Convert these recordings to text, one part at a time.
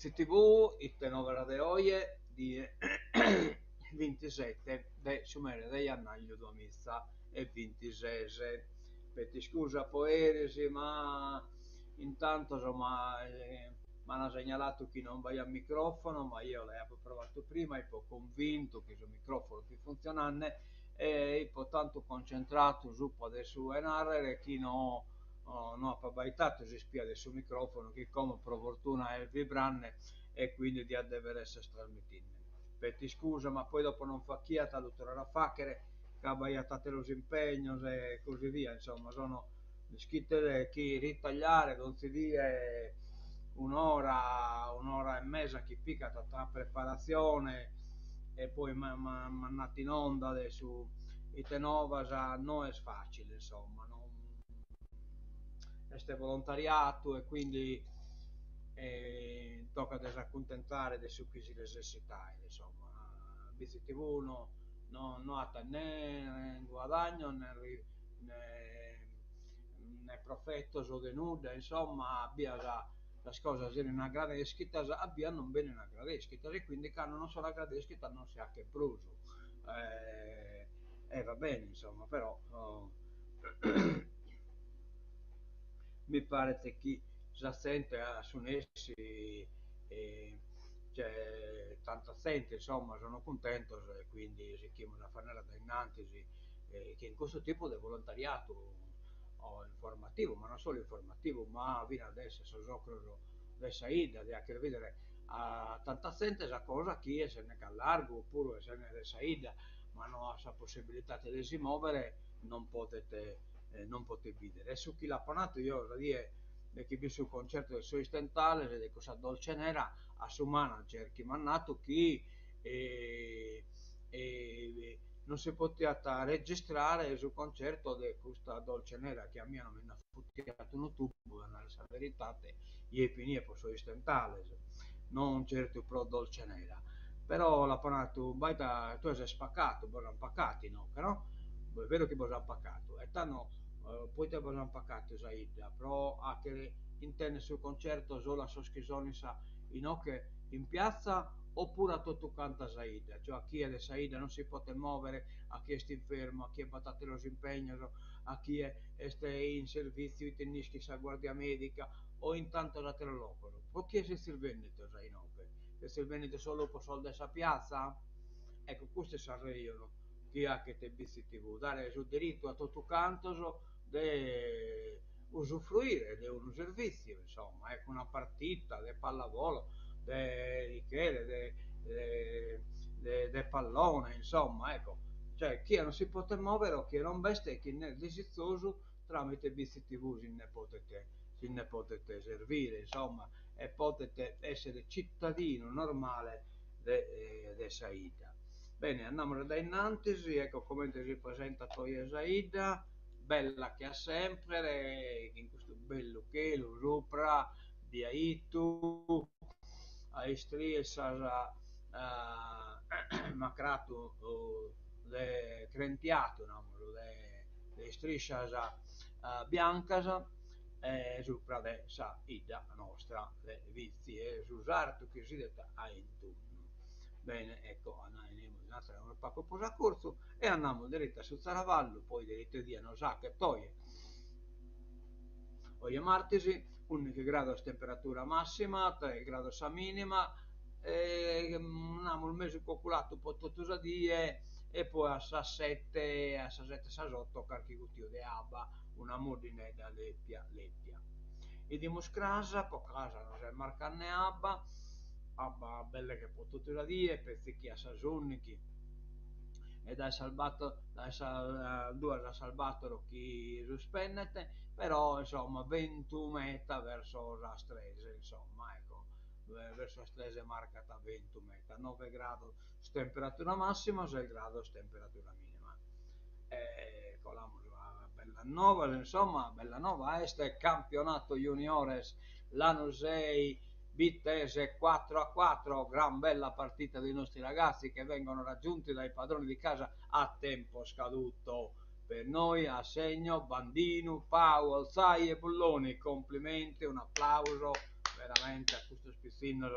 Bitzi TV, ite novas de oje, die bintisete de su mese de jannàgliu duamiza e bintises. Peto iscusa po eris, ma in tantos m'ana segnalatu chi non b'aiat microfono, ma eo l'apo provatu prima, ipo convintu chi su microfono fit funtzionande e ipo tantu concentratu supra de su 'e narrere chi no no apo abbaitatu s'ispia de su microfonu chi como pro fortuna est vibrande e quindi diat dever esser trasmitinde. Peto iscusa ma poi dopo non fachiat a lu torrare a fachere ca b'aiat ateros impegnos e così via, insomma sono ischites chi ritagliare donzi die un'ora, un'ora e mesa chi picat tra preparatzione e poi mannat in onda de su ite novas no est facile insomma, no est volontariatu e quindi tocat de s'acuntentare de su chi si resessit a aere insomma. Bitzi TV no no at ne guadagnos ne ne profetos de nudda insomma a bias sas cosas 'enin agradeschitas a bias non benin agradeschitas e quindi cando non sun agradeschitas non si 'achen prus e va bene insomma però mi paret chi sa zente a su nessi cioè tanta zente insomma sono cuntentos e quindi sichimus a andare a dae innantis chin custu tipu de volontariatu informativu, ma non solu informativu, ma finas de esser sos ocros de sa 'idda, de 'acher bidere a tanta zente sa cosa chi essende allargu oppuru essende de sa 'idda ma no at sa possibilidade de si movere non podet non podet bidere. E su chi l'apo natu eo sa die de chi b'it su concertu de sos Istentales de cussa Dolce Nera a su manager chi m'at natu chi non si potiat registrare su concerto de custa Dolce Nera chi a mie non mi nd'afutiat unu tubu, a narrer sa veridade, jeo ipo inie pro sos Istentales, non certu pro Dolce Nera. Però l'apo natu, baita, tue ses pacatu, bos an pacatu inoche, no? Est beru chi bos an pacatu. E tando, poite bos an pacatu sa 'idda? Pro 'achere intender su concerto solu a sos chi son in sa inoche in piazza oppuru a totu canta sa 'idda, cioè a chie de sa 'idda non si potet movere, a chie est infermu, a chie b'at ateros impegnos, a chie est in servitziu ite nd'ischit sa guardia medica o in tantos ateros locos. Pro chie sezis bennidos a inoghe? Sezis bennidos solu pro sos de sa piazza? Ecco, custu est s'arrejonu chi 'achet Bitzi TV, dare su diritu a totu cantos de usufruire de unu servìtziu, insomma, ecco, una partita de pallavolo, de ichere, de de de pallone, insomma, ecco, cioè chie non si potet mòvere o chie non b'est e chi nd'est disizosu tramite Bitzi TV si nde potet si nde potet servire, insomma, e potet essere cittadinu normale de de sa 'idda. Bene, andamus a dae innantis, ecco comente si presentat oje sa 'idda bella che a sempre, chin custu bellu chelu supra, biaitu, a istriscias macratu de crentiatu, namus, de istriscias biancas supra de sa 'idda nostra de Vitzi e su sartu chi s'idet a intunnu. Bene, ecco, unu pagu prus acurtzu E andamus deretu a su Tzaravallu, poi de ite die nos 'achet oje. Oje martis, ùndighi grados temperatura màssima, tres grados sa mìnima, e namus mesu coculatu po totu sa die e poi a sas sete, a sas sete sas oto carchi gutiu de abba, una moddinedda lèpia lèpia. 'Idimus cras, po cras nos est marcande abba, abba belle che po totu sa die, petzi chi a sas ùndighi e dae sas bator dae sas duas a sas bator chi suspendet, però insomma bentu meta verso sas tres insomma ecco, verso sas tres marcat bentu meta, nove grados temperatura massima, ses grados temperatura minima. E colamus a bellas novas insomma, bella nova est campionato juniores Lanusei Bittese 4 a 4, gran bella partita dei nostri ragazzi che vengono raggiunti dai padroni di casa a tempo scaduto. Per noi a segno Bandinu, Pau, Olzai e Bulloni, complimenti, un applauso. veramente a custos pitzinnos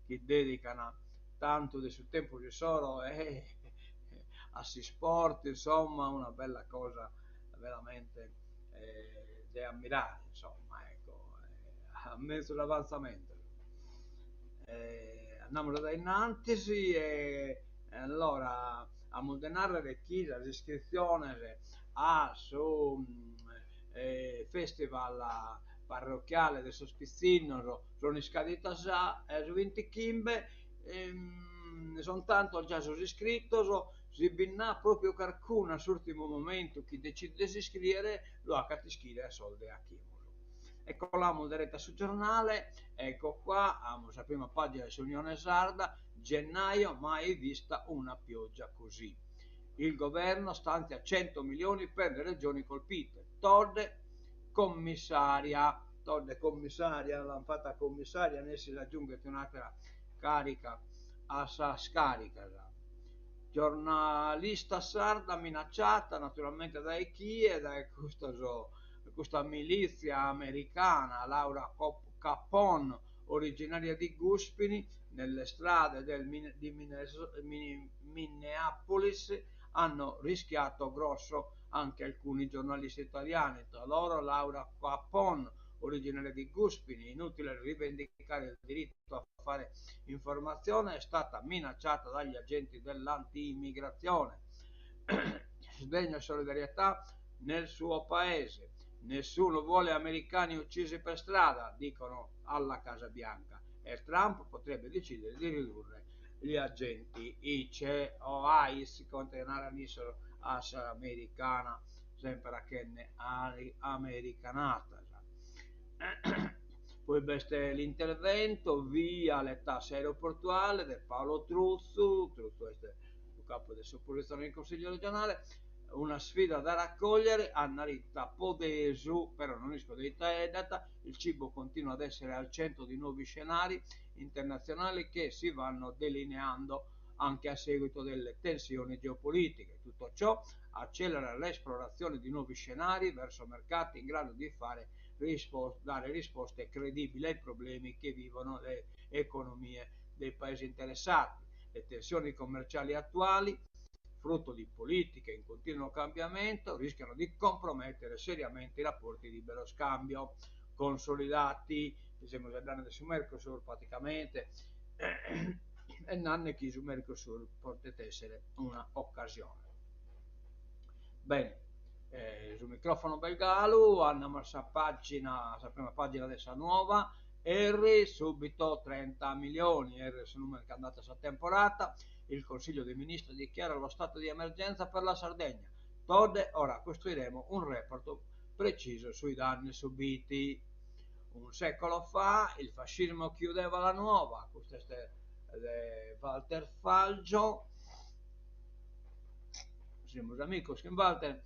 chi dedican tantu de su tempus issoro e a s'isport, insomma, una bella cosa veramente de ammirare, insomma, ecco, a mezus avantzamentos. Andamus a dae innantis e allora amus de narrer chi sas iscritziones a su festival parrochiale de sos pitzinnos sun iscadidas su bintichimbe, sun tantos già sos iscritos, si bi nd'at propriu carcunu a s'urtimu momentu chi decidit de s'iscriere, lu acat ischire a sos de Achimus. E colamus deretu a su giornale, ecco qua, amus sa prima pagina de s'Unione Sarda, Gennaio mai vista una pioggia così. Il governo stanzia 100 milioni per le regioni colpite. Todde commissaria, Todde commissaria, l'an fata commissaria, nessi s'aggiunghet un'atera carica a sas caricas. Giornalista sarda minacciata naturalmente dae chie? Dae custos custa milizia americana, Laura Capon, originaria di Guspini, nelle strade del di Minneapolis hanno rischiato grosso anche alcuni giornalisti italiani, tra loro Laura Capon, originaria di Guspini, inutile rivendicare il diritto a fare informazione, è stata minacciata dagli agenti dell'anti-immigrazione. Sdegno e solidarietà nel suo paese. Nessuno vuole americani uccisi per strada, dicono alla Casa Bianca. E Trump potrebbe decidere di ridurre gli agenti ICE o ICE, comente naran issos a s'americana, semper achende americanadas. Poi b'est l'intervento via le tasse aeroportuali de Paolo Truzzu, Truzzu est su capu de s'opposizione in Consiglio regionale, una sfida da raccogliere, Anna Rita Podesu, però non isco de ite 'aeddat, il cibo continua ad essere al centro di nuovi scenari internazionali che si vanno delineando anche a seguito delle tensioni geopolitiche. Tutto ciò accelera l'esplorazione di nuovi scenari verso mercati in grado di fare dare risposte credibili ai problemi che vivono le economie dei paesi interessati. Le tensioni commerciali attuali, frutto di politiche in continuo cambiamento, rischiano di compromettere seriamente i rapporti di libero scambio consolidati, semus 'aeddende de su Mercosur praticamente, e nande chi su Mercosur podet essere una occasione. Bene, su microfono b'est galu, andamus a sa pagina, sa prima pagina de sa Nuova, Erri, subito 30 milioni, Erri est su numene chi an datu a sa temporada, il Consiglio dei Ministri dichiara lo stato di emergenza per la Sardegna, Todde, ora costruiremo un report preciso sui danni subiti. Un secolo fa il fascismo chiudeva la Nuova, custu est de Walter Falgio, semus amigos chin Walter,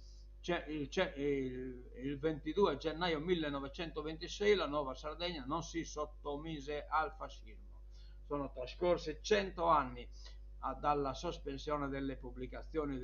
il 22 gennaio 1926 la Nuova Sardegna non si sottomise al fascismo. Sono trascorsi 100 anni dalla sospensione delle pubblicazioni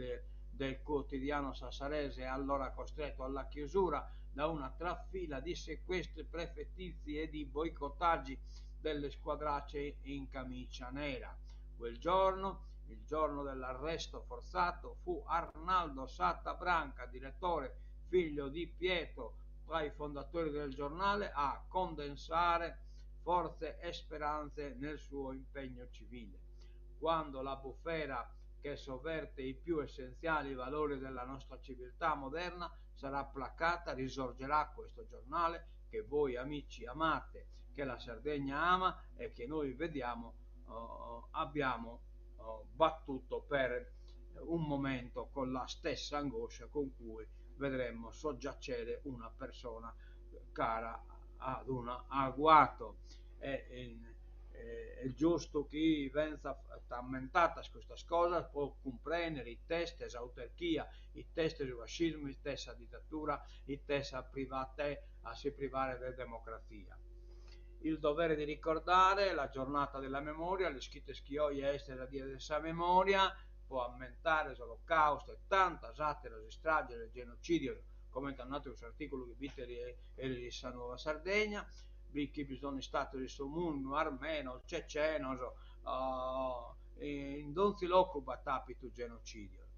del quotidiano sassarese, allora costretto alla chiusura da una trafila di sequestri prefettizi e di boicottaggi delle squadracce in camicia nera. Quel giorno, il giorno dell'arresto forzato, fu Arnaldo Satta Branca, direttore, figlio di Pietro, tra i fondatori del giornale, a condensare forze e speranze nel suo impegno civile. Quando la bufera che sovverte i più essenziali valori della nostra civiltà moderna sarà placata, risorgerà questo giornale che voi amici amate, che la Sardegna ama e che noi vediamo, abbiamo battuto per un momento con la stessa angoscia con cui vedremmo soggiacere una persona cara ad un agguato. E, est giustu chi benzant ammentadas custas cosas po cumprendere it'est s'autarchia, it'est su fascismu, it'est sa dittatura, it'est sa private a si privare de democrazia. Il dovere di ricordare, la giornata della memoria, l'ischites chi oje est sa die de sa memoria, po ammentare s'olocausto e tantas ateras istrages e genocidios, comente at nadu cussu articulu chi b'it eris in sa Nuova Sardegna. Bi chi bi sono istados in su mundu, armenos, cecenos, in donzi locu b'at àpidu genocìdios.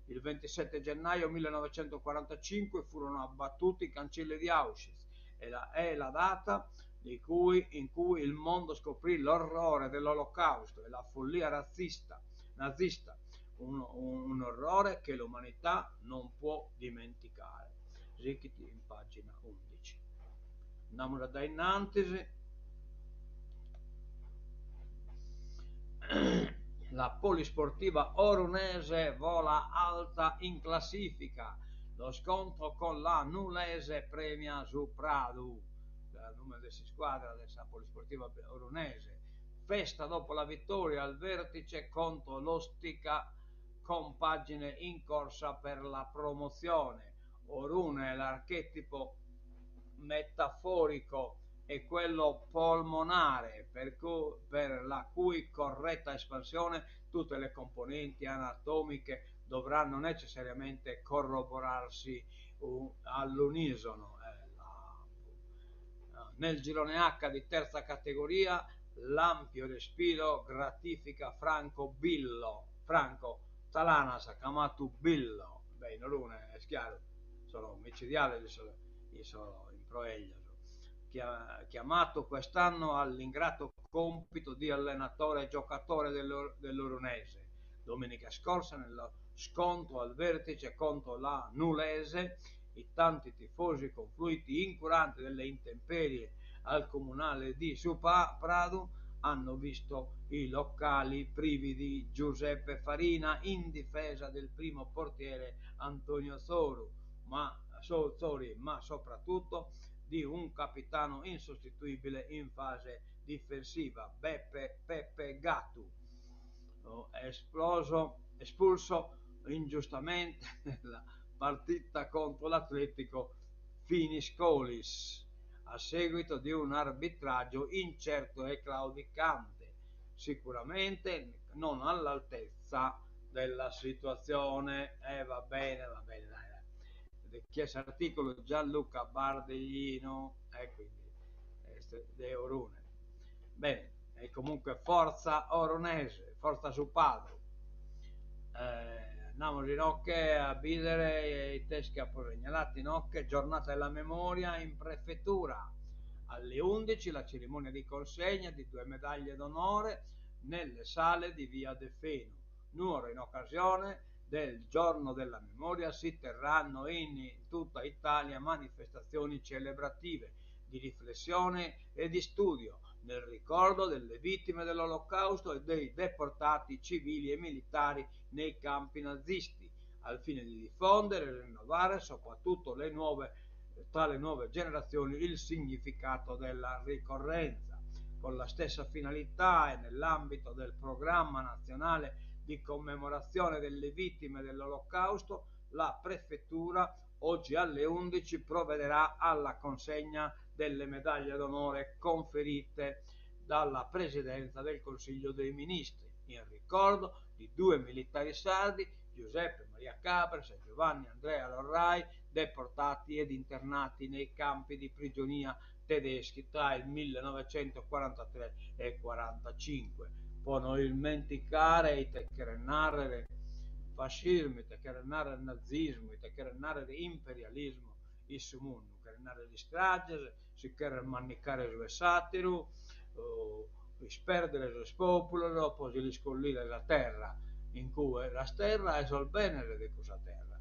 Il 27 gennaio 1945 furono abbattuti i cancelli di Auschwitz e la, è la data di cui, in cui il mondo scoprì l'orrore dell'Olocausto e la follia razzista, nazista, un, un orrore che l'umanità non può dimenticare. Sichit in pagina undixi. Andamus a dae innantis. La Polisportiva Orunese vola alta in classifica. Lo scontro con la Nulese premia Su Pradu, nùmene de s'iscuadra de sa Polisportiva Orunese. Festa dopo la vittoria al vertice contro l'ostica compagine in corsa per la promozione. Orune è l'archetipo metaforico e quello polmonare, per, cu- per la cui corretta espansione tutte le componenti anatomiche dovranno necessariamente corroborarsi all'unisono. Nel girone H di terza categoria l'ampio respiro gratifica Franco Billo, Franco Talanas, camatu Billo, beh in Orune est chiaru, sono micidiales sos improellos, chiamato quest'anno all'ingrato compito di allenatore e giocatore dell'Orunese. Domenica scorsa nello scontro al vertice contro la Nulese, i tanti tifosi confluiti incuranti delle intemperie al comunale di Su Pradu hanno visto i locali privi di Giuseppe Farina in difesa del primo portiere Antonio Zoru, ma, Zori, ma soprattutto di un capitano insostituibile in fase difensiva, Beppe Peppe Gattu, esploso, espulso ingiustamente nella partita contro l'Atletico Finiscolis a seguito di un arbitraggio incerto e claudicante, sicuramente non all'altezza della situazione. E eh, va bene, va bene, dai, dai. Chi è articolo Gianluca Bardeglino, e eh, quindi de Orune. Bene, e comunque forza Orunese, forza Su Padru. Eh, andiamo inoghe a bìdere it'est chi apo segnaladu inoghe, giornata della memoria in prefettura. Alle 11 la cerimonia di consegna di due medaglie d'onore nelle sale di via Deffenu. Nuoro in occasione del giorno della memoria si terranno in tutta Italia manifestazioni celebrative di riflessione e di studio nel ricordo delle vittime dell'Olocausto e dei deportati civili e militari nei campi nazisti, al fine di diffondere e rinnovare soprattutto le nuove, tra le nuove generazioni il significato della ricorrenza. Con la stessa finalità e nell'ambito del programma nazionale di commemorazione delle vittime dell'Olocausto, la prefettura oggi alle 11 provvederà alla consegna delle medaglie d'onore conferite dalla Presidenza del Consiglio dei Ministri, in ricordo di due militari sardi, Giuseppe Maria Cabras e Giovanni Andrea Lorrai, deportati ed internati nei campi di prigionia tedeschi tra il 1943 e il 1945. Po no ismenticare ite cheret nàrrere fascismu, ite cheret nàrrere nazismu, ite cheret nàrrere imperialismu in su mundu, cheret nàrrere istrages, si cheret mannicare su 'e s'àteru, ispèrdere sos pòpulos po si lis collire sa terra in cue, sas terras e sos benes de cussa terra.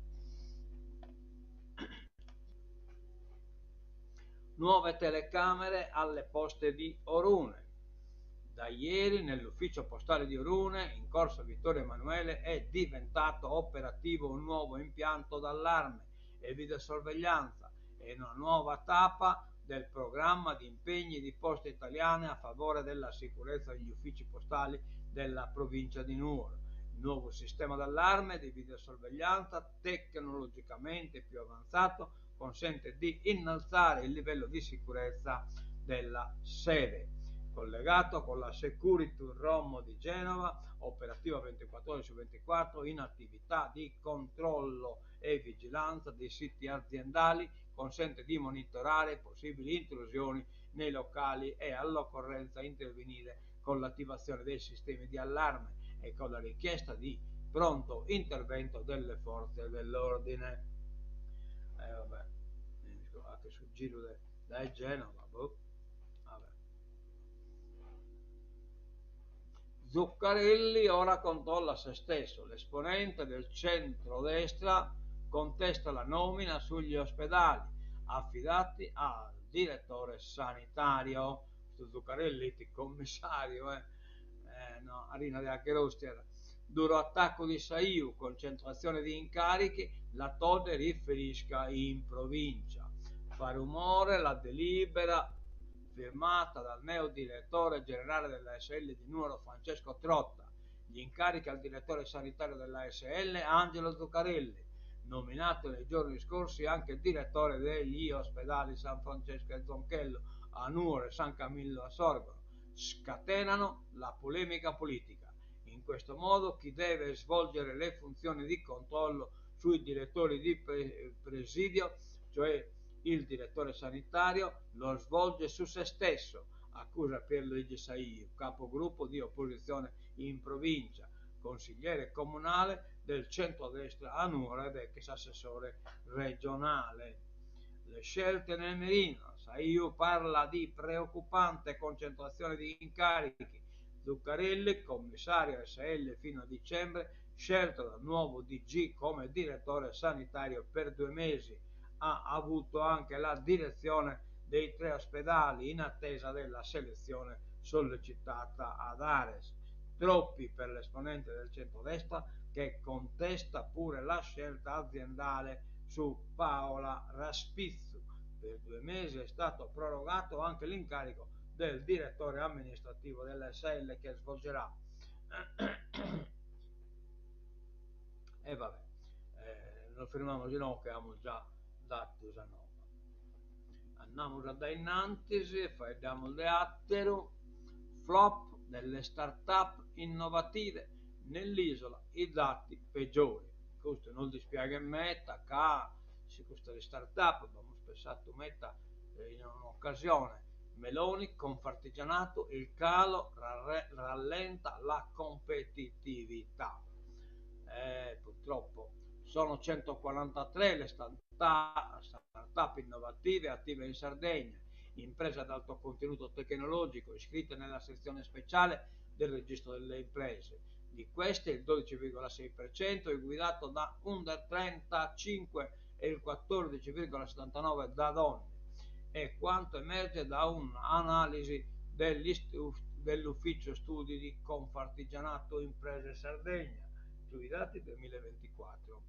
Nuove telecamere alle poste di Orune. Da ieri nell'ufficio postale di Orune, in corso Vittorio Emanuele, è diventato operativo un nuovo impianto d'allarme e videosorveglianza e una nuova tappa del programma di impegni di Poste Italiane a favore della sicurezza degli uffici postali della provincia di Nuoro. Il nuovo sistema d'allarme di videosorveglianza tecnologicamente più avanzato consente di innalzare il livello di sicurezza della sede. Collegato con la Security Room di Genova, operativa 24 ore su 24 in attività di controllo e vigilanza dei siti aziendali, consente di monitorare possibili intrusioni nei locali e all'occorrenza intervenire con l'attivazione dei sistemi di allarme e con la richiesta di pronto intervento delle forze dell'ordine. E vabbè, anche su giru de dae Genova, boh. Vabbè. Zuccarelli ora controlla se stesso. L'esponente del centrodestra contesta la nomina sugli ospedali affidati al direttore sanitario. Custu Zuccarelli est commissariu, eh? Eh, no, arina de Acherostiat. Duro attacco di Saiu, concentrazione di incarichi, la Todde riferisca in provincia. Fa rumore la delibera firmata dal neo direttore generale della ASL di Nuoro Francesco Trotta. Gli incarichi al direttore sanitario della ASL Angelo Zuccarelli, nominato nei giorni scorsi anche direttore degli ospedali San Francesco e Zonchello a Nuoro e San Camillo a Sorgono, scatenano la polemica politica. In questo modo chi deve svolgere le funzioni di controllo sui direttori di presidio, cioè il direttore sanitario, lo svolge su se stesso, accusa Pierluigi Saiu, capogruppo di opposizione in provincia, consigliere comunale del centrodestra a Nuoro ed ex assessore regionale. Le scelte nel mirino. Saiu parla di preoccupante concentrazione di incarichi. Zuccarelli, commissario ASL fino a dicembre, scelto dal nuovo DG come direttore sanitario per 2 mesi, ha avuto anche la direzione dei 3 ospedali in attesa della selezione sollecitata ad Ares. Troppi per l'esponente del centrodestra che contesta pure la scelta aziendale su Paola Raspizzu. Per 2 mesi è stato prorogato anche l'incarico del direttore amministrativo della ASL che svolgerà. E vabbè, lo firmiamo di no che abbiamo già dato sa nova. Andiamo da innanzi e facciamo de atteru. Flop delle start-up innovative nell'isola, i dati peggiori. Questo non dispiace meta, ca, se queste start-up abbiamo pensato meta in un'occasione. Meloni, Confartigianato, il calo rallenta la competitività. Purtroppo sono 143 le start-up innovative attive in Sardegna, imprese ad alto contenuto tecnologico iscritte nella sezione speciale del registro delle imprese. Di queste il 12,6% è guidato da under 35 e il 14,79% da donne. È quanto emerge da un'analisi dell'Ufficio Studi di Confartigianato Imprese Sardegna sui dati 2024.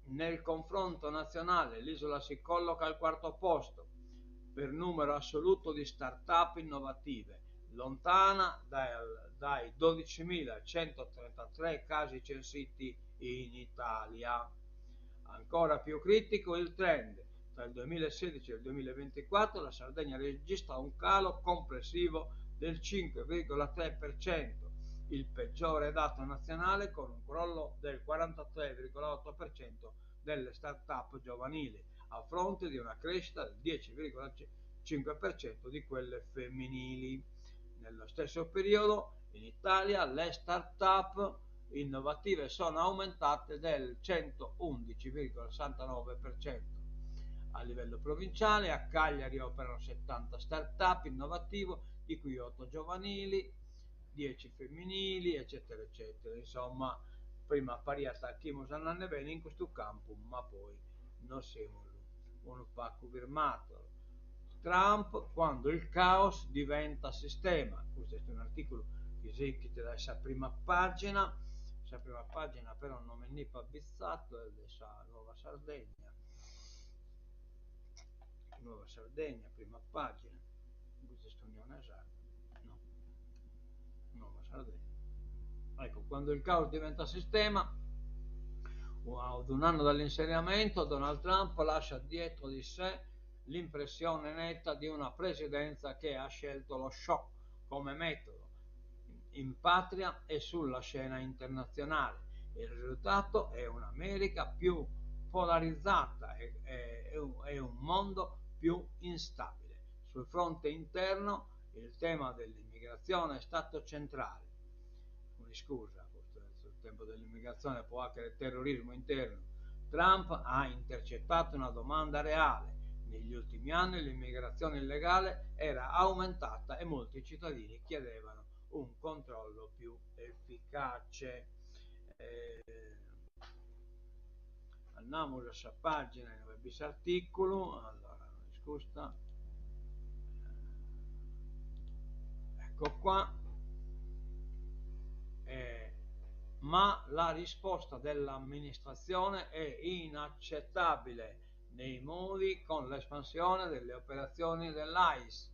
Nel confronto nazionale l'isola si colloca al quarto posto per numero assoluto di start-up innovative, lontana dai 12.133 casi censiti in Italia. Ancora più critico il trend. Tra il 2016 e il 2024 la Sardegna registra un calo complessivo del 5,3%, il peggiore dato nazionale, con un crollo del 43,8% delle start-up giovanili, a fronte di una crescita del 10,5% di quelle femminili. Nello stesso periodo in Italia le start-up innovative sono aumentate del 111,69%. A livello provinciale a Cagliari operano 70 start-up innovative, di cui 8 giovanili, 10 femminili, eccetera, eccetera. Insomma, prima pariat chi mus andande bene in questo campo, ma poi non siamo un pacco firmato. Trump, quando il caos diventa sistema. Questo è un articolo che si chiede da questa prima pagina. Questa prima pagina però non me ne fa bizzato, è della Nuova Sardegna. Nuova Sardegna, prima pagina. Questa è Unione Sarda. No. Nuova Sardegna. Ecco, quando il caos diventa sistema, ad un anno dall'insediamento, Donald Trump lascia dietro di sé l'impressione netta di una presidenza che ha scelto lo shock come metodo in patria e sulla scena internazionale. Il risultato è un'America più polarizzata e e un mondo più instabile. Sul fronte interno il tema dell'immigrazione è stato centrale. Un'iscusa, custu est su tempu dell'immigrazione po 'achere terrorismu internu. Trump ha intercettato una domanda reale, negli ultimi anni l'immigrazione illegale era aumentata e molti cittadini chiedevano un controllo più efficace. Andamus a sa pagina inue b'est s'articulu, allora no est custa, ecco qua, ma la risposta dell'amministrazione è inaccettabile nei modi con l'espansione delle operazioni dell'ICE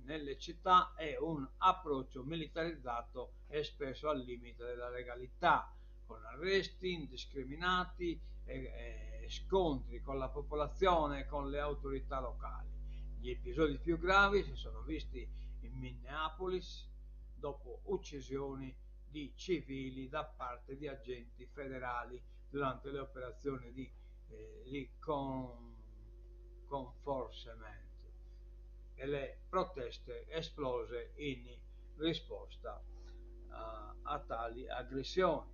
nelle città e un approccio militarizzato e spesso al limite della legalità, con arresti indiscriminati e scontri con la popolazione e con le autorità locali. Gli episodi più gravi si sono visti in Minneapolis dopo uccisioni di civili da parte di agenti federali durante le operazioni di di enforcement e le proteste esplose in risposta a tali aggressioni.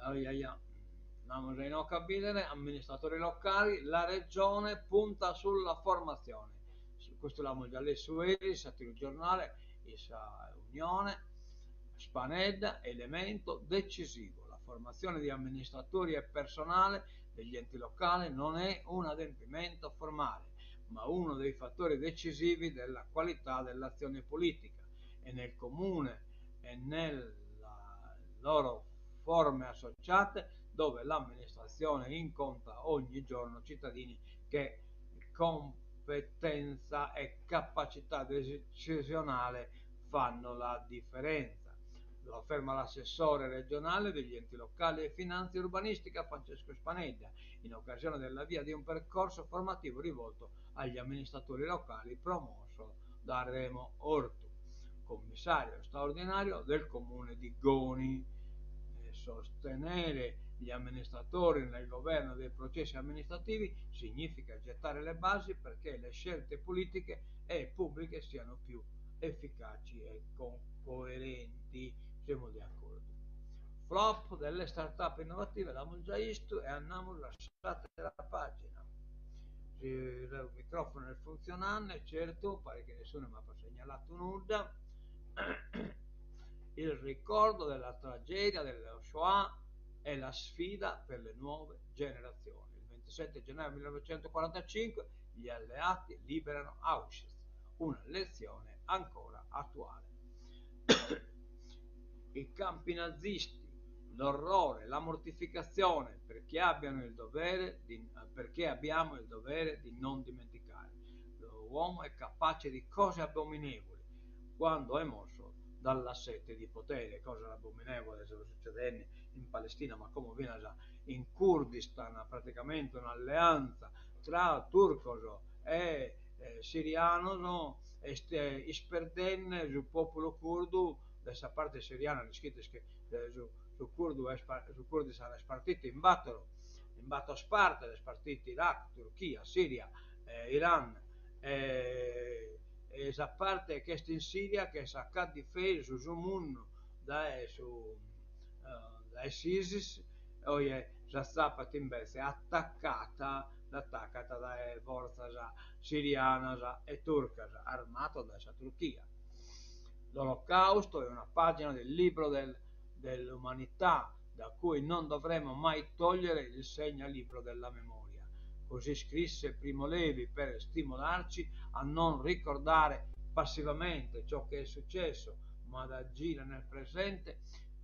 Andamus a inoghe a bìdere, amministratori locali, la regione punta sulla formazione. Custu l'amus già lessu eris, s'àteru giornale, in sa Unione, Spanedda, elemento decisivo. La formazione di amministratori e personale degli enti locali non è un adempimento formale, ma uno dei fattori decisivi della qualità dell'azione politica e nel comune e nelle loro forme associate, dove l'amministrazione incontra ogni giorno cittadini che competenza e capacità decisionale fanno la differenza. Lo afferma l'assessore regionale degli enti locali e finanza urbanistica Francesco Spanedda in occasione dell'avvio di un percorso formativo rivolto agli amministratori locali promosso da Remo Ortu, commissario straordinario del comune di Goni. Sostenere gli amministratori nel governo dei processi amministrativi significa gettare le basi perché le scelte politiche e pubbliche siano più efficaci e coerenti. Semus de acordu. Flop delle start-up innovative l'amus già istu e andamus a s'àtera pàgina. Si su micròfono est funtzionande, certu, paret chi nessunu m'apat segnaladu nudda. Il ricordo della tragedia della Shoah è la sfida per le nuove generazioni. Il 27 gennaio 1945 gli alleati liberano Auschwitz, una lezione ancora attuale. I campi nazisti, l'orrore, la mortificazione, perché abbiano il dovere di, perché abbiamo il dovere di non dimenticare. L'uomo è capace di cose abominevoli quando è mosso dalla sete di potere, cosa abominevole sta succedende in Palestina, ma como finas in Kurdistan, praticamente un'alleanza tra turcos e sirianos est isperdende su populu curdu de sa parte siriana, l'ischides chi su su curdu est su Kurdistan est partidu in bator in bator partes, est partidu Iraq, Turchia, Siria, Iran e e sa parte ch'est in Siria ch'est sa ch'at difesu su mundu dae su dae s'ISIS, oje s'atzapat imbetze atacada l'attacant dae fortzas sirianas e turcas, armados dae sa Turchia. L'Olocausto è una pagina del libro del dell'umanità da cui non dovremo mai togliere il segnalibro della memoria. Così scrisse Primo Levi per stimolarci a non ricordare passivamente ciò che è successo, ma ad agire nel presente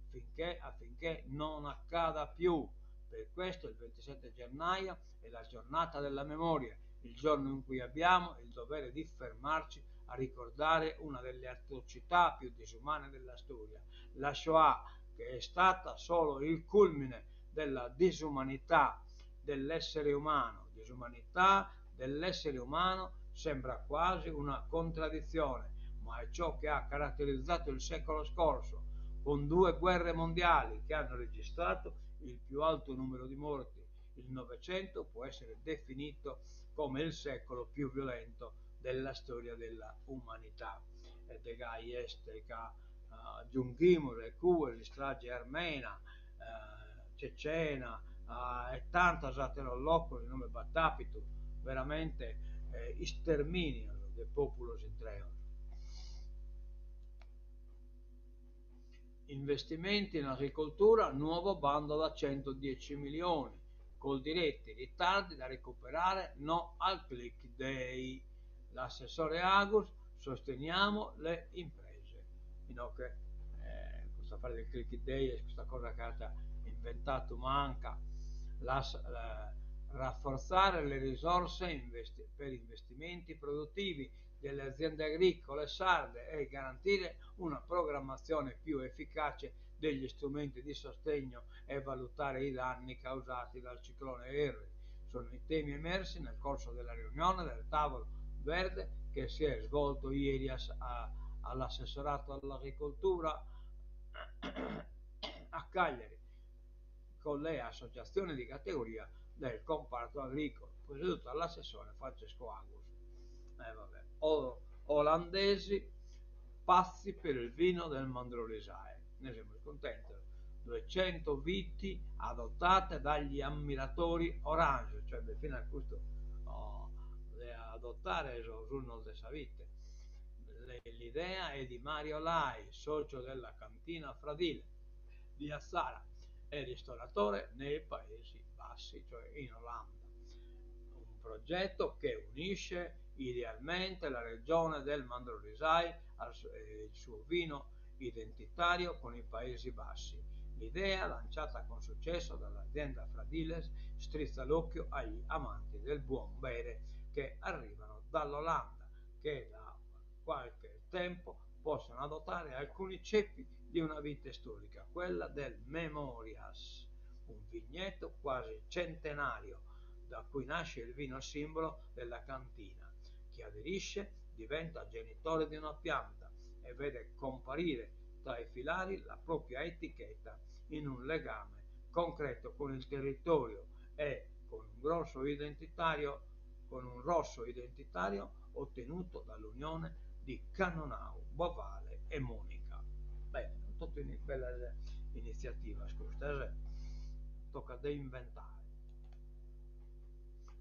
finché, affinché non accada più. Per questo il 27 gennaio è la giornata della memoria, il giorno in cui abbiamo il dovere di fermarci a ricordare una delle atrocità più disumane della storia, la Shoah, che è stata solo il culmine della disumanità dell'essere umano. Disumanità dell'essere umano sembra quasi una contraddizione, ma è ciò che ha caratterizzato il secolo scorso, con due guerre mondiali che hanno registrato il più alto numero di morti, Il Novecento può essere definito come il secolo più violento della storia della umanità. E de gai est ca giunghimus a cue s'istrage armena, cecena e tantos àteros locos inue b'at àpidu veramente istermìnios de pòpulos intreos. Investimenti in agricoltura, nuovo bando da 110 milioni. Coldiretti, ritardi da recuperare, no al click day. L'assessore Agus, sosteniamo le imprese. Inoghe custu afare del click day est custa cosa chi at inventadu Manca, las rafforzare le risorse per investimenti produttivi delle aziende agricole sarde e garantire una programmazione più efficace degli strumenti di sostegno e valutare i danni causati dal ciclone Harry. Sono i temi emersi nel corso della riunione del tavolo verde che si è svolto ieri all'assessorato all'agricoltura a Cagliari con le associazioni di categoria del comparto agricolo, presieduto dall'assessore Francesco Agus. Vabbè. Olandesi pazzi per il vino del Mandrolisai. Ne siamo contenti. 200 viti adottate dagli ammiratori orange, cioè beh, fino a questo oh, de adottare sos unnos de sa vite. L'idea è di Mario Lai, socio della cantina Fradile di Atzara e ristoratore nei Paesi Bassi, cioè in Olanda. Un progetto che unisce idealmente la regione del Mandrolisai e il suo vino identitario con i Paesi Bassi. L'idea, lanciata con successo dall'azienda Fradiles, strizza l'occhio agli amanti del buon bere che arrivano dall'Olanda, che da qualche tempo possono adottare alcuni ceppi di una vite storica, quella del Memorias, un vigneto quasi centenario da cui nasce il vino simbolo della cantina. Chi aderisce diventa genitore di una pianta e vede comparire tra i filari la propria etichetta in un legame concreto con il territorio e con un grosso identitario, con un rosso identitario ottenuto dall'unione di Cannonau, Bovale e Monica. Bene, totu una bella iniziativa custas, tocat de inventare.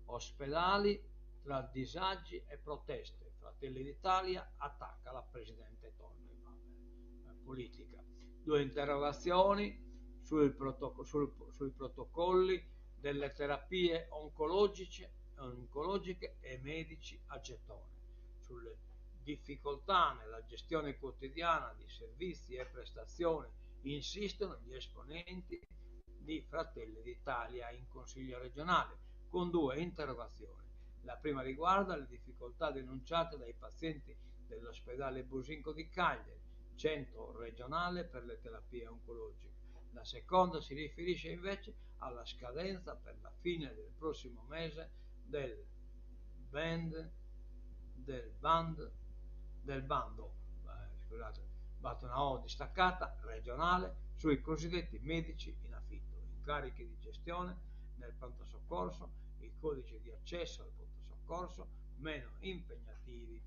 Ospedali tra disagi e proteste, Fratelli d'Italia attacca la presidente Todde. Vabbè, politica. Due interrogazioni sul sul, sui protocolli delle terapie oncologiche, oncologiche e medici a gettone, sulle difficoltà nella gestione quotidiana di servizi e prestazioni, insistono gli esponenti di Fratelli d'Italia in Consiglio regionale, con due interrogazioni. La prima riguarda le difficoltà denunciate dai pazienti dell'ospedale Businco di Cagliari, centro regionale per le terapie oncologiche. La seconda si riferisce invece alla scadenza per la fine del prossimo mese del band, del band, del bando, eh, scusate, batto una O distaccata, regionale, sui cosiddetti medici in affitto, incarichi di gestione nel pronto soccorso, i codici di accesso al pronto soccorso meno impegnativi,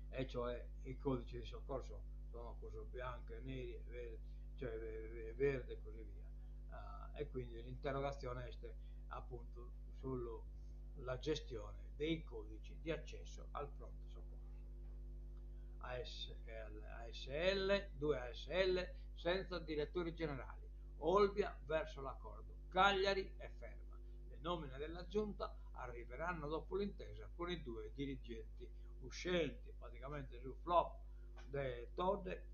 e cioè i codici di soccorso sono così bianchi, neri, verdi, cioè verde e così via. Uh, e quindi l'interrogazione è appunto sulla gestione dei codici di accesso al pronto soccorso. ASL, ASL, 2 ASL senza direttori generali. Olbia verso l'accordo. Cagliari è ferma. Le nomine della giunta arriveranno dopo l'intesa con i due dirigenti uscenti, praticamente su flop de Todde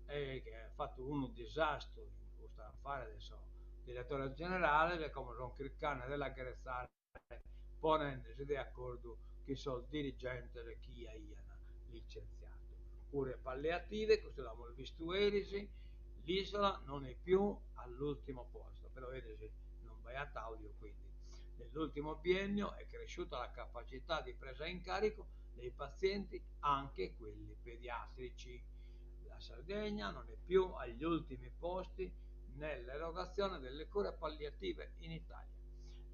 e che ha fatto unu disastru in custu affare de su direttore generale e como sunt chirchende de l'aderetzare ponende·si de acordu chin sos dirigentes chi aian licentziadu. Cure palliative, custu l'amus bistu eris, l'isola non è più all'ultimo posto, però eris non b'aiat audio quindi. Nell'ultimo biennio è cresciuta la capacità di presa in carico dei pazienti, anche quelli pediatrici. La Sardegna non è più agli ultimi posti Nell'erogazione delle cure palliative in Italia.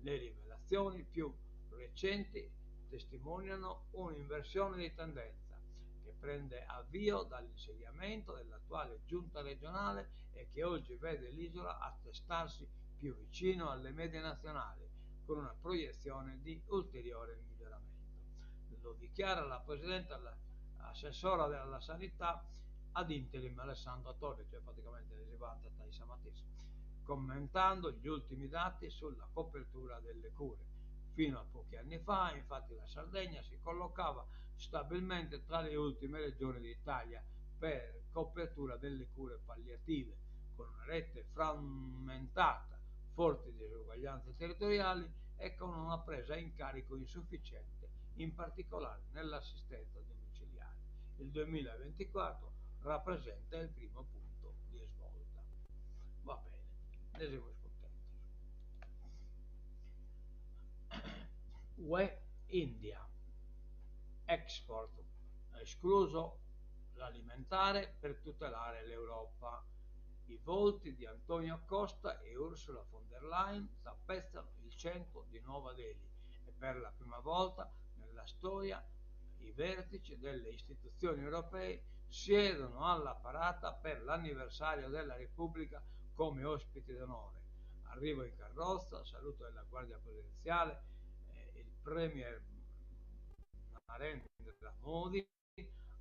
Le rivelazioni più recenti testimoniano un'inversione di tendenza che prende avvio dall'insediamento dell'attuale giunta regionale e che oggi vede l'isola attestarsi più vicino alle medie nazionali, con una proiezione di ulteriore miglioramento. Lo dichiara la Presidente assessora della Sanità ad interim Alessandra Torri, cioè praticamente arrivata dai Samatis, commentando gli ultimi dati sulla copertura delle cure. Fino a pochi anni fa, infatti, la Sardegna si collocava stabilmente tra le ultime regioni d'Italia per copertura delle cure palliative, con una rete frammentata, forti disuguaglianze territoriali e con una presa in carico insufficiente, in particolare nell'assistenza domiciliare. Il 2024 rappresenta il primo punto di svolta. Va bene, ne semus cuntentos. UE India, export, escluso l'alimentare per tutelare l'Europa. I volti di Antonio Costa e Ursula von der Leyen tappezzano il centro di Nuova Delhi e per la prima volta nella storia i vertici delle istituzioni europee siedono alla parata per l'anniversario della Repubblica come ospiti d'onore. Arrivo in carrozza, saluto della Guardia Presidenziale, eh, il Premier Narendra Modi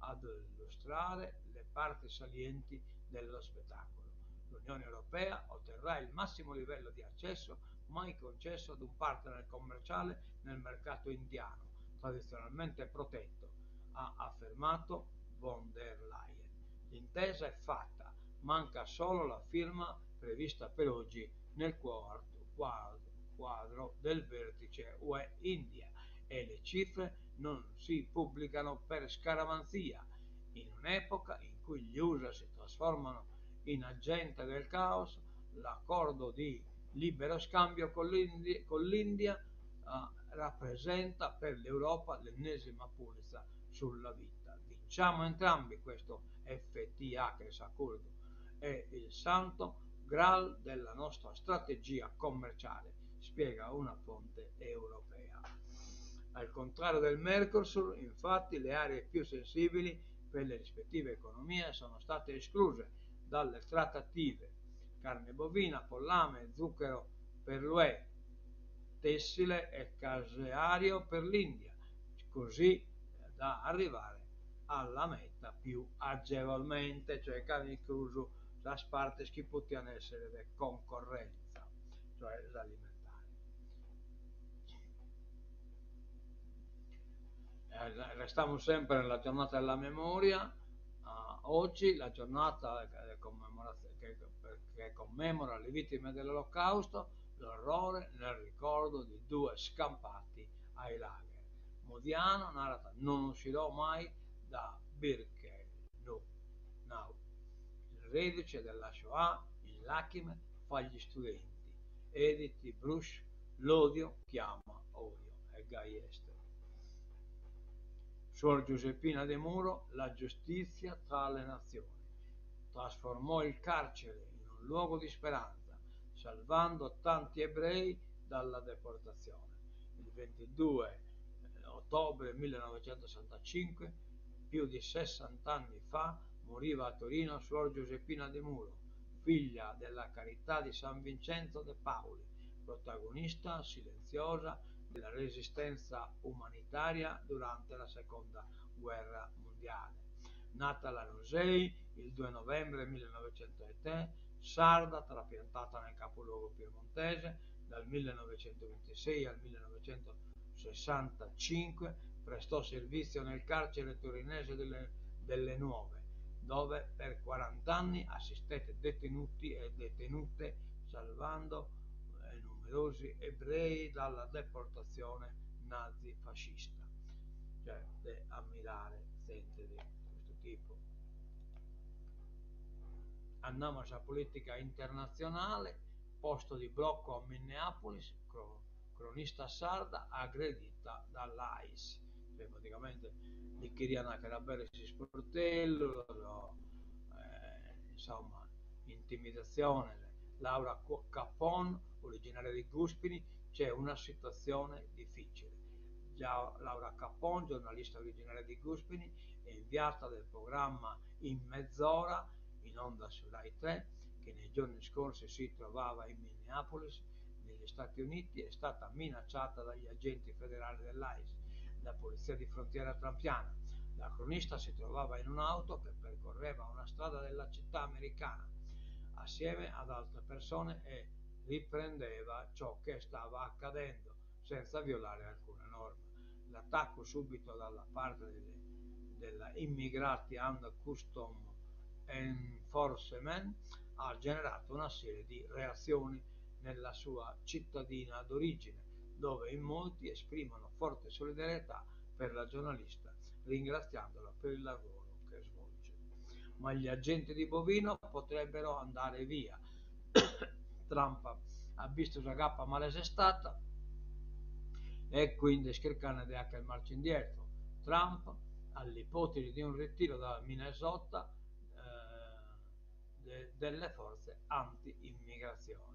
ad illustrare le parti salienti dello spettacolo. L'Unione Europea otterrà il massimo livello di accesso mai concesso ad un partner commerciale nel mercato indiano, tradizionalmente protetto, ha affermato von der Leyen. L'intesa è fatta, manca solo la firma prevista per oggi nel quadro del vertice UE-India e le cifre non si pubblicano per scaramanzia, in un'epoca in cui gli USA si trasformano in agente del caos, l'accordo di libero scambio con l'India eh, rappresenta per l'Europa l'ennesima pulizza sulla vita. Vinciamo entrambi questo FTA che è s'accordo, è il santo graal della nostra strategia commerciale, spiega una fonte europea. Al contrario del Mercosur, infatti, le aree più sensibili per le rispettive economie sono state escluse dalle trattative. Carne bovina, pollame, zucchero per l'UE, tessile e caseario per l'India, così da arrivare alla meta più agevolmente, cioè che hanno incluso sas partes chi potian essere de concorrenza, cioè l'alimentare. Eh, restiamo sempre nella giornata della memoria, uh, oggi la giornata che, che commemora le vittime dell'Olocausto, l'orrore nel ricordo di due scampati ai lager. Modiano narat non uscirò mai da Birkenau. Il reduce della Shoah in lacrime fa gli studenti. Edith Brusch, l'odio chiama odio. E gai est. Suor Giuseppina De Muro, la giustizia tra le nazioni. Trasformò il carcere in un luogo di speranza, salvando tanti ebrei dalla deportazione. Il 22 eh, ottobre 1965, più di 60 anni fa, moriva a Torino Suor Giuseppina De Muro, figlia della Carità di San Vincenzo de Paoli, protagonista silenziosa della resistenza umanitaria durante la Seconda Guerra Mondiale. Nata a Lanusei il 2 novembre 1903, sarda, trapiantata nel capoluogo piemontese dal 1926 al 1965, prestò servizio nel carcere torinese delle, delle Nuove, dove per 40 anni assistette detenuti e detenute, salvando eh, numerosi ebrei dalla deportazione nazi-fascista. Cioè, de ammirare zente de custu tipu. Andamus a sa politica internatzionale, posto di blocco a Minneapolis, cronista sarda aggredita dall'ICE. Cioè praticamente li cherian fagher aberrer s'isportellu, eh, insomma, intimidatziones. Laura Capon, originaria di Guspini, c'è una situazione difficile. Laura Capon, giornalista originaria di Guspini e inviata del programma In Mezz'ora, in onda su Rai 3, che nei giorni scorsi si trovava in Minneapolis, negli Stati Uniti, è stata minacciata dagli agenti federali dell'ICE, la polizia di frontiera trumpiana. La cronista si trovava in un'auto che percorreva una strada della città americana assieme ad altre persone e riprendeva ciò che stava accadendo senza violare alcuna norma. L'attacco subito dalla parte della Immigrati and Custom Enforcement ha generato una serie di reazioni nella sua cittadina d'origine, dove in molti esprimono forte solidarietà per la giornalista, ringraziandola per il lavoro che svolge. Ma gli agenti di Bovino potrebbero andare via. Trump ha visto sa gappa malesestata e quindi chircande de fagher marcia indietro. Trump all'ipotesi di un ritiro da Minnesota delle forze anti-immigrazione.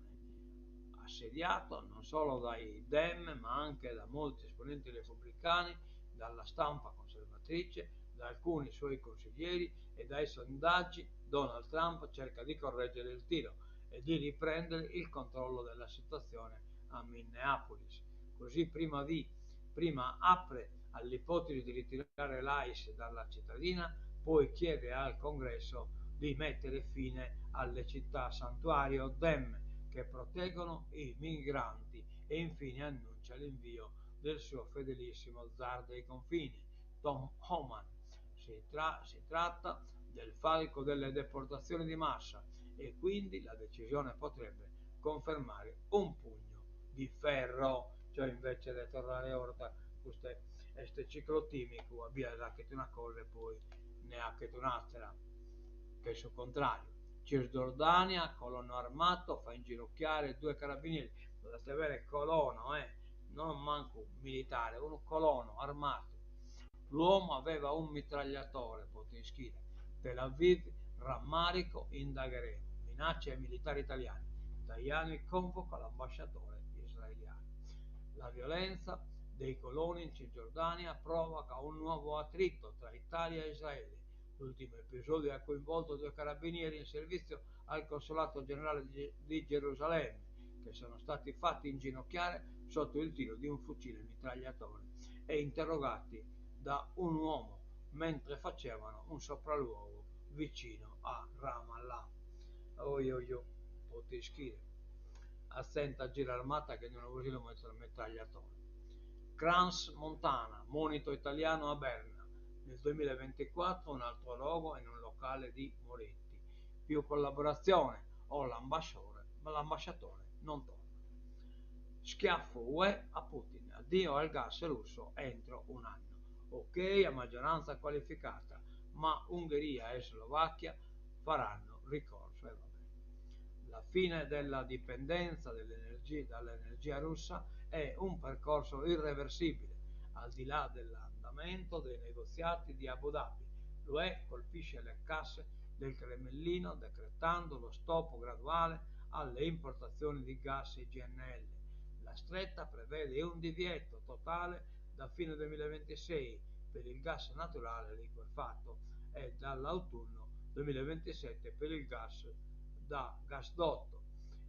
Assediato non solo dai Dem ma anche da molti esponenti repubblicani, dalla stampa conservatrice, da alcuni suoi consiglieri e dai sondaggi, Donald Trump cerca di correggere il tiro e di riprendere il controllo della situazione a Minneapolis. Così prima apre all'ipotesi di ritirare l'ICE dalla cittadina, poi chiede al Congresso di mettere fine alle città santuario Dem che proteggono i migranti e infine annuncia l'invio del suo fedelissimo zar dei confini, Tom Homan. Si tratta del falco delle deportazioni di massa e quindi la decisione potrebbe confermare un pugno di ferro, cioè invece de torrare 'orta custu est ciclotimicu, a bias 'achet una cosa e poi ne 'achet un'attera, che è su contrariu. Cisgiordania, colono armato, fa inginocchiare due carabinieri. Guardate bene, colono, non manco militare, unu colono armato. L'uomo aveva un mitragliatore, pote ischire. Tel Aviv, rammarico, indagheremo. Minacce ai militari italiani. Tajani convoca l'ambasciatore israeliano. La violenza dei coloni in Cisgiordania provoca un nuovo attrito tra Italia e Israele. L'ultimo episodio ha coinvolto due carabinieri in servizio al consolato generale di Gerusalemme, che sono stati fatti inginocchiare sotto il tiro di un fucile mitragliatore e interrogati da un uomo mentre facevano un sopralluogo vicino a Ramallah. Oi oi oi, pote ischire. A zente a giru armata chin unu fusile mitragliatore. Crans Montana, monito italiano a Berna. Nel 2024 un altro rogo in un locale di Moretti. Più collaborazione o l'ambasciatore non torna. Schiaffo UE a Putin, addio al gas russo entro un anno. Ok a maggioranza qualificata, ma Ungheria e Slovacchia faranno ricorso. E vabbè. La fine della dipendenza dall'energia russa è un percorso irreversibile, al di là dell'andamento dei negoziati di Abu Dhabi. L'UE colpisce le casse del Cremlino decretando lo stop graduale alle importazioni di gas e GNL. La stretta prevede un divieto totale da fine 2026 per il gas naturale liquefatto e dall'autunno 2027 per il gas da gasdotto.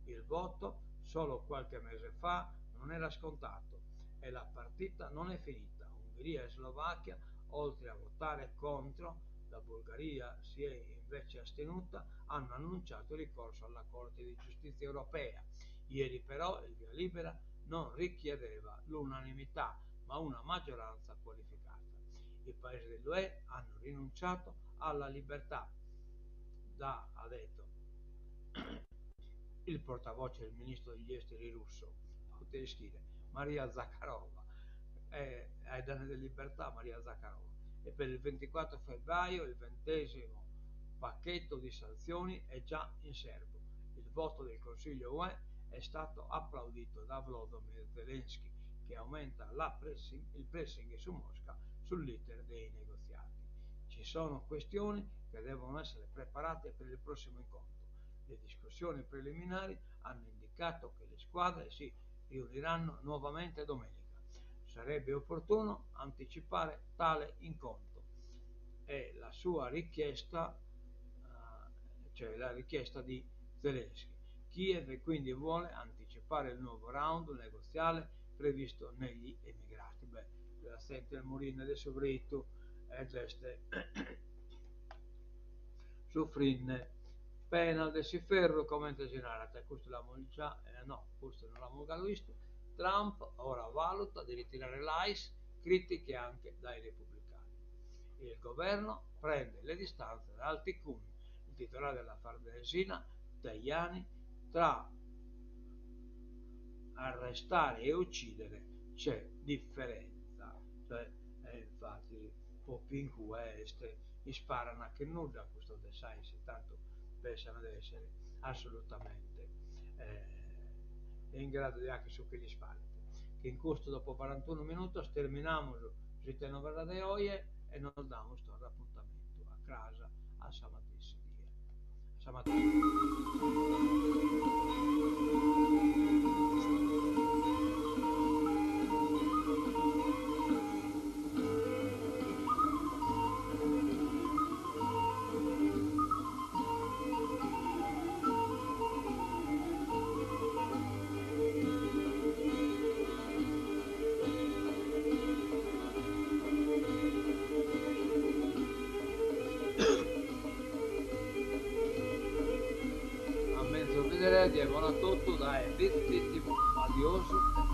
Il voto, solo qualche mese fa, non era scontato e la partita non è finita. Ungheria e Slovacchia, oltre a votare contro, la Bulgaria si è invece astenuta, hanno annunciato ricorso alla Corte di Giustizia europea. Ieri però il via libera non richiedeva l'unanimità, ma una maggioranza qualificata. I paesi dell'UE hanno rinunciato alla libertà, da, ha detto il portavoce del ministro degli esteri russo, potete Maria Zakharova, ai danni della libertà Maria Zakharova. E per il 24 febbraio il 20° pacchetto di sanzioni è già in serbo. Il voto del Consiglio UE è stato applaudito da Volodymyr Zelensky, che aumenta il pressing su Mosca sull'iter dei negoziati. Ci sono questioni che devono essere preparate per il prossimo incontro. Le discussioni preliminari hanno indicato che le squadre si riuniranno nuovamente domenica. Sarebbe opportuno anticipare tale incontro. È la sua richiesta, cioè la richiesta di Zelensky. Kiev quindi vuole anticipare il nuovo round negoziale previsto negli Emigrati. Beh, la sente il Murino de su fritu e est sufrinde pena de s'inferru, comente si narat, e custu l'amus già, no, custu no l'amus galu bistu, Trump ora valuta di ritirare l'ICE, critiche anche dai repubblicani. Il governo prende le distanze dal tycoon, il titolare della Farnesina, Tajani, tra arrestare e uccidere c'è differenza. Cioè, infatti, propriu in cue est, isparan che nudda custos de s'ICE, tantu pensano de essere assolutamente in grado de fagher su chi lis paret. Chin custu dopo barantunu minutos terminamus s'Ite Novas de oje e nos damus torra apuntamentu a cras a sa matessi die. A sa matessi A menzus bidere, die bona a totu dae Bitzi TV. Adiosu.